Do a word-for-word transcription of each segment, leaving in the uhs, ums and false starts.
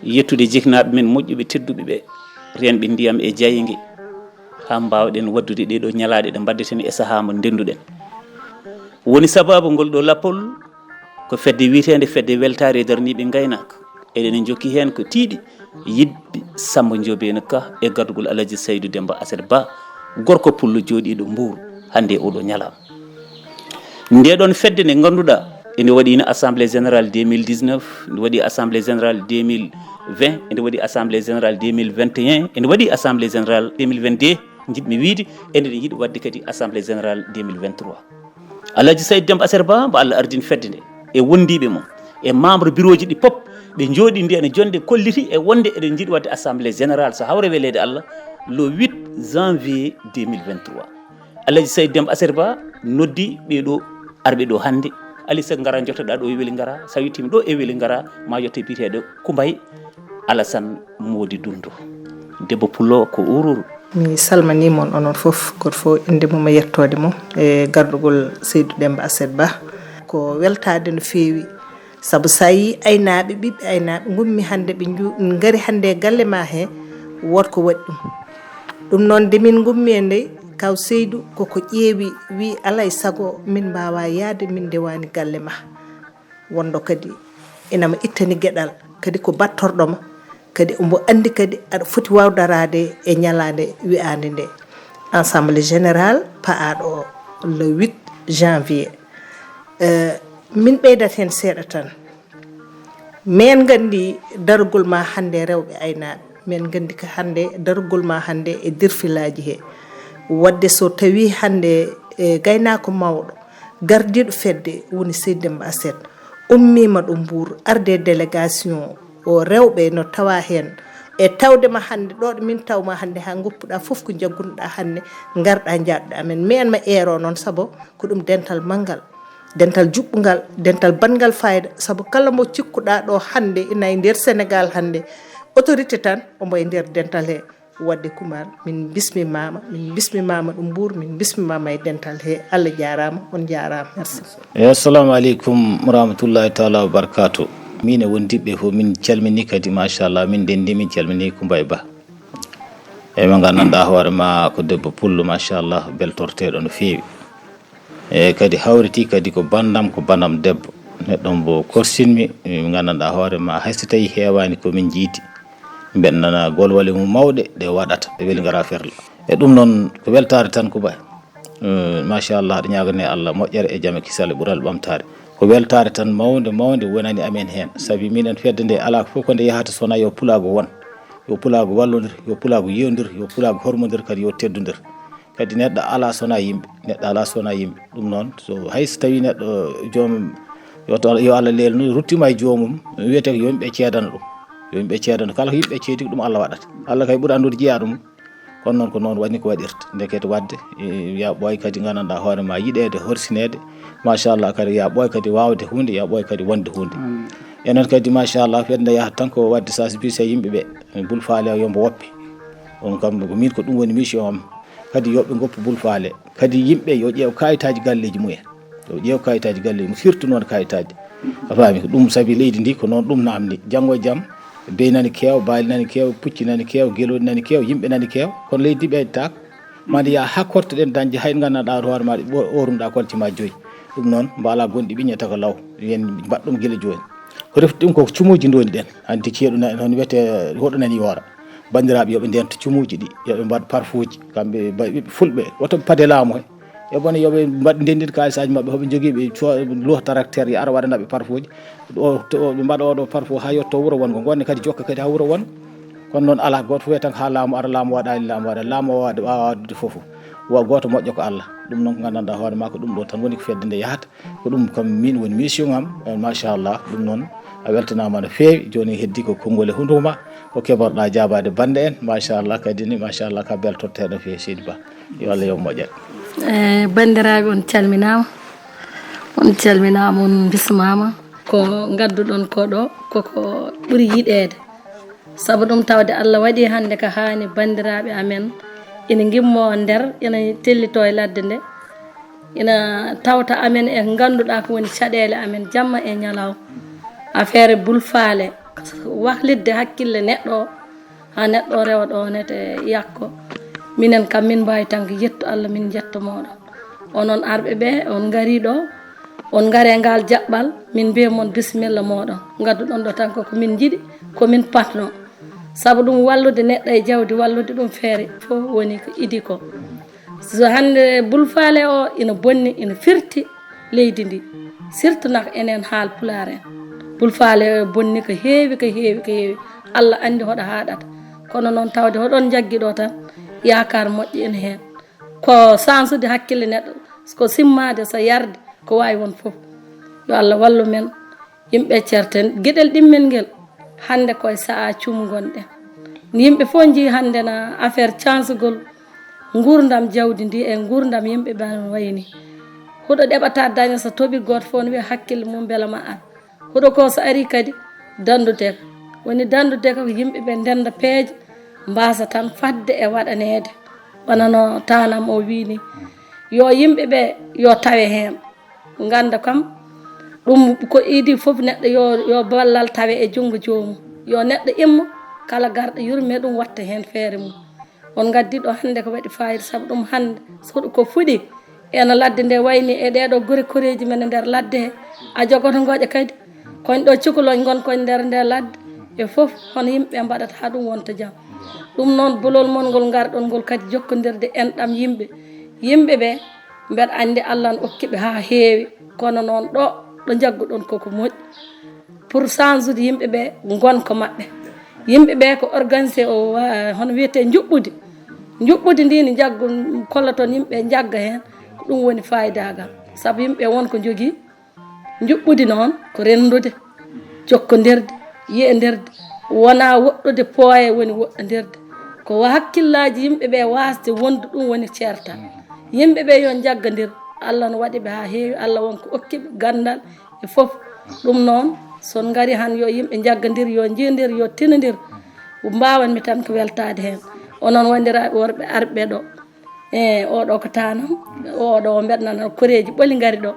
Yettude jiknaaɓe men moƴƴuɓe, tedduɓe ɓe, reenɓe ndiyam e jaaynge, haa mbaawɗen waɗdude ɗee ɗoo ñalaaɗe ɗe mbaɗdeten e sahaa mo ndennduɗen. Woni sabaabu ngol ɗoo lappol ko fedde wiyeteende Fedde Weltaare e Darniiɓe Ngaynaaka. Eɗen njokki heen ko tiiɗi yiɗɓe Sammba Njoobeen Ka e gardugol Alhaji Saydu Demmba Aset Ba, gorko pullo jooɗiiɗo Mbuur, hannde e oo ɗoo ñalawma. Ndee ɗoon fedde nde ngannduɗaa, ene waɗi assemblée générale deux mille dix-neuf, ene waɗi assemblée générale deux mille vingt, ene waɗi assemblée générale deux mille vingt et un, ene waɗi assemblée générale deux mille vingt-deux, njiɗmi wiyde, ene yiɗi waɗde kadi assemblée générale deux mille vingt-trois. Alhaji Saydu Demmba Aset Ba, mo Allah ardini fedde nde, e wondiiɓe mum, e membre birooji ɗi pop, ɓe njooɗii ndi ene jonde kolliti e wonde eɗen njiɗi waɗde assemblée générale, so hawre weleede Allah, le huit janvier deux mille vingt-trois. Alhaji Saydu Demmba Aset Ba noddi ɓee ɗoo arɓe ɗoo hannde. Alhaji Saydu, ngara, njottoɗaa ɗoo e Weli Ngara. So a yettiima ɗoo e Weli Ngara, ma yetto biyeteeɗo Kumbay Alasan Moodi Dundu. Debbo pullo ko ururu. Mi salminiima on onon fof, gooto fof innde mum e yettoode mum, e gardugol Saydu Demmba Aset Ba. Ko weltaade no feewi. Sabu so a yii aynaaɓe, ɓiɓɓe aynaaɓe, ngummi hannde, ɓe nju-, ngari hannde e galle ma he, wood ko waɗi ɗum. Ɗum noon, nde min ngummi e nde, kaw Seydu koko ƴeewi, wii, "Alaa e sago min mbaawaa yahde, min ndewaani galle ma." Wonɗo kadi ina mo ittani geɗal, kadi ko battorɗo ma, kadi omo anndi kadi aɗa foti waawde daraade e ñalaande wiyaande nde, Assemblée Générale pa'aaɗo o le huit janvier. Eh, min ɓeydat heen seeɗa tan. Min nganndi dargol ma hannde, rewɓe aynaaɓe. Min nganndi ko hannde dargol ma hannde e nder filaaji he. Waɗde so tawii hannde e gaynaako mawɗo, gardiiɗo fedde woni Seydi Demmba Aset, ummiima ɗo Mbuur, arde délégation o rewɓe no tawa heen. E tawde ma hannde ɗo ɗo min taw ma hannde, haa ngoppuɗaa fof ko njaggunoɗaa hannde, ngarɗaa njaɗɗaa amen. Min ma eero noon, sabu ko ɗum dental manngal, dental juɓɓungal, dental baɗngal fayda, sabu kala mo cikkuɗaa ɗo hannde ina e nder Senegaal hannde, autorité tan omo e nder dental he. Waɗde Kumar, min mbismimaama, min mbismimaama ɗo Mbuur, min mbismimaama e dental he. Allah jaaraama, on njaaraama. Merci. Eyi, assalamu aleykum wa rahmatullahi taala wa barakaatu. Min e wondiɓɓe fof, min calmini kadi, machallah, min denndi, min calmini Kumba e Ba. Eyi, mo nganndanɗaa hoore ma ko debbo pullo, machallah, beltorteeɗo no feewi. E kadi hawriti kadi ko banndam, ko banndam debbo. Neɗɗo mbo korsinmi, mi nganndanɗaa hoore ma, hay so tawii heewaani ko min njiidi. Mbeɗa nana golwale mum mawɗe ɗe waɗata, ɗe weli ngara ferla. E ɗum noon, ko weltaare tan ko Ba. Eh, machallah, aɗa ñaagane Allah moƴƴere e jam e kisal e ɓural ɓamtaare. Ko weltaare tan mawnde, mawnde wonani amen heen. Sabi minen fedde nde alaa fof ko nde yahata so wonaa yo pulaagu won. Yo pulaagu wallondir, yo pulaagu yiyondir, yo pulaagu hormondir, kadi yo teddondir. Kadi neɗɗo alaa so wonaa yimɓe, neɗɗo alaa so wonaa yimɓe. Ɗum noon, so hay so tawii neɗɗo joom, yo to, yo Allah leelnu, ruttiima e joomum, wiyetee ko yo yimɓe ceedano ɗum. Yo yimɓe ceedano. Kala ko yimɓe ceedi ko ɗum Allah waɗata. Allah kay ɓuri anndude jeyaaɗo mum. Kono noon ko noon waɗi ko waɗirta. Ndekete waɗde, e, ya ɓooy kadi nganndanɗaa hoore ma yiɗeede, horsineede. Machallah kadi ya ɓooy kadi waawde huunde, ya ɓooy kadi wonde huunde. Enen kadi machallah fedde nde yahata tan ko waɗde sensibilisé yimɓe ɓe. Bul faale o yo mbo woppe. On kam ko min ko ɗum woni mission am. Kadi yo ɓe ngoppu bul faale. Kadi yimɓe yo ƴeew kayitaaji galleeji mumen. Yo ƴeew kayitaaji galleeji mum, surtout noon kayitaaji. A faami ko ɗum sabi leydi ndi ko noon ɗum namni. Janngo e jam, beyi nani keew, baali nani keew, pucci nani keew, gelooɗi nani keew, yimɓe nani keew. Kono leydi ndi ɓeydataako. Maa ndi yaha haa kortoɗen dañde hay nganndanɗaa hoore ma ɗo oorunoɗaa kolce ma joyi. Ɗum noon, mbaala gonɗi ɓiññata ko law. Yen mbaɗ ɗum gila jooni. Ko refti ɗum ko cumuuji ndoni ɗen. Hanti ceeɗu na-, noon wiyetee hoɗo nani yoora. Banndiraaɓe yo ɓe ndento cumuuji ɗi, yo ɓe mbaɗ parfuuji. Kamɓe ba-, ɓiɓɓe fulɓe, woto ɓe pade laamu he. E bone yo ɓe mbaɗ ndendin kaalisaaji maɓɓe, hoɓe njogii ɓe co-, luha tarakteer, yo ara waɗana ɓe parfuuji. O, to, ɓe mbaɗa oɗo parfum haa yetto wuro wongo, ngonne kadi jokka kadi haa wuro wongo. Kono noon alaa, gooto fof tan haa laamu ara, laamu waɗaani, laamu waɗa, laamu waɗa, waɗa waɗude fof. Wa gooto moƴƴo ko Allah. Ɗum noon ko nganndanɗaa hoore maa ko ɗum ɗo tan woni ko fedde nde yahata. Ko ɗum kam min woni mission am. Eh, machallah, ɗum noon a weltanaama no feewi. Jooni heddi ko konngol e hunnduko ma, ko keɓorɗaa jaabaade bannde en. Machallah, kadi ni, machallah, ka beltorteeɗo no feewi, Seydi Ba. Yo Allah yoɓ moƴƴere. Eh, banndiraaɓe, on calminaama. On calminaama, on mbismaama. Ko ngadduɗon ko ɗo, koko ɓuri yiɗeede. Sabu ɗum tawde Allah waɗi hannde ko haani banndiraaɓe amen ina ngimmoo nder, ina tellitoo e ladde nde. Ina tawta amen e ngannduɗaa ko woni caɗeele amen jamma e ñalawma. Affaire Bul Faale, waklitde hakkille neɗɗo o, haa neɗɗo o rewa ɗo nete yakko. Minen kam, min mbaawi tan ko yettu Allah, min njetto mooɗon. Onon arɓe ɓe, on ngarii ɗo, on ngaree ngaal jaɓɓal, min mbiya mon bisimilla mooɗon. Ngadduɗon ɗo tan ko ko min njiɗi, ko min patno. Sabu ɗum wallude neɗɗo e jawdi, wallude ɗum feere, fof woni ko idi ko. So hannde Bul Faale o ina bonni, ina firti leydi ndi, surtout nak enen Haal Pulaar en. Bul Faale o bonni ko heewi, ko heewi, ko heewi. Allah anndi hoɗo haaɗata. Kono noon tawde hoɗon njaggi ɗo tan, yaakaar moƴƴo ina heen. Ko sansude hakkille neɗɗo, ko simmaade, so yarde, ko waawi won fof. Yo Allah wallu men. Yimɓe ceerten, geɗel ɗimmel ngel, hannde koye sa'a cumu ngonɗen. Yimɓe fof njii hannde na affaire cansugol nguurndam jawdi ndi e nguurndam yimɓe ɓe no wayi ni. Huɗo ɗeɓata daña so toɓi gooto fof no wiya hakkille mum mbela ma ar. Huɗo ko so ari kadi dandude ka. Woni dandude ka ko yimɓe ɓe ndenda peeje mbasa tan fadde e waɗaneede. Wona no tanam o wii ni. Yo yimɓe ɓe yo tawe heen. Ngannda kam, ɗum ko idi fof neɗɗo yo, yo ballal tawe e junngo joomum. Yo neɗɗo immo, kala garɗo yurme ɗum watta heen feere mum. On ngaddi ɗo hannde ko waɗi fayida, sabu ɗum hannde so ko fuɗi ena ladde nde wayni e ɗeɗo gure koreeji men e nder ladde he. A jogoto ngoƴa kadi, koñ ɗo cukalon ngon koñ nder nde ladde. E fof, hono yimɓe mbaɗata haa ɗum wonta jam. Ɗum noon, bolol mon ngol ngarɗon ngol kadi jokkondirde enɗam yimɓe. Yimɓe ɓe, mbeɗa anndi Allah ne okki ɓe haa heewi, kono noon ɗo, ɗo njagguɗon koko moƴƴi. Pour change ude yimɓe ɓe, ngonka maɓɓe. Yimɓe ɓe ko organisé o, wa-, hono wiyetee njuɓɓudi. Njuɓɓudi ndi ne njaggu, kolloton yimɓe njagga heen, ko ɗum woni faayidagal. Sabu yimɓe won ko njogii, njuɓɓudi noon ko renndude, jokkondirde, yi'ondirde, wonaa woɗɗude pooye woni woɗɗondirde. Ko wa-, hakkillaaji yimɓe ɓe waasde wonde ɗum woni ceerta. Yimɓe ɓe yo njaggandir, Allah no waɗi ɓe haa heewi, Allah won ko okki ɓe ganndal e fof. Ɗum noon, so on ngari han yo yimɓe njaggandir, yo njiindir, yo tinondir. Mbaawan mi tan ko weltaade heen. Onon wanndiraaɓe worɓe arɓe ɗo. E oɗo ko tanam, oɗo o mbeɗa nana koreeji ɓoli ngari ɗo.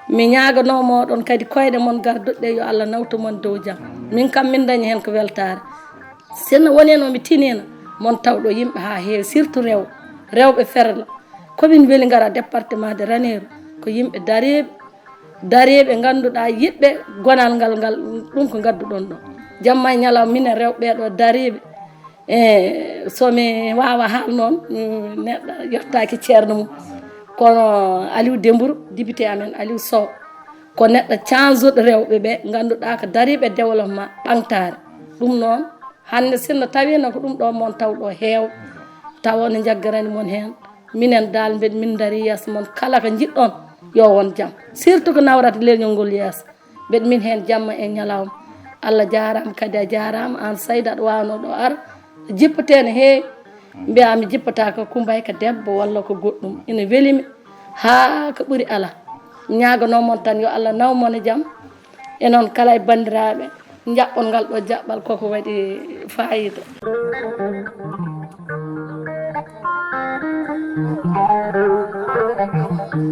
Mi ñaaganoo moɗon kadi koyɗe mon garduɗe yo Allah nawtu mon dow jam. Min kam min dañi heen ko weltaare. Sinno wonii no mi tiniino mon taw ɗo yimɓe haa heewi, surtout rew-, rewɓe ferla. Ko min weli ngara département de Raneeru ko yimɓe dariiɓe, dariiɓe ngannduɗaa yiɗɓe gonal ngal, ngal ɗum ko ngadduɗon ɗo. Jamma e ñalawma minen rewɓe ɗo dariiɓe. E so mi waawa haal noon, mm, neɗɗo yottaaki ceerno mum. Kono Aliou Dembourou, député amen Aliou Sow, ko neɗɗo canzuɗo rewɓe ɓe ngannduɗaa ko dariiɓe développement ɓamtaare. Ɗum noon, hannde sinno tawiino ko ɗum ɗo mon taw ɗo heew, tawa ne njaggarani mon heen. Minen dal mbeɗ min ndarii yeeso mon kala ko njiɗɗon yo won jam. Surtout ko nawrata leñol ngol yeeso. Mbeɗ min heen jamma e ñalawma. Allah jaaraama kadi a jaaraama aan Sayda aɗa waawno ɗo ar. Jippatee ne heewi. Mbiyaa mi jippataa ko Kumbay ko debbo walla ko goɗɗum. Ina weli mi haa ko ɓuri ala. Ñaaganoo mon tan yo Allah naw mon e jam. E noon kala e banndiraaɓe njaɓɓon ngal ɗo jaɓɓal koko waɗi faayiida.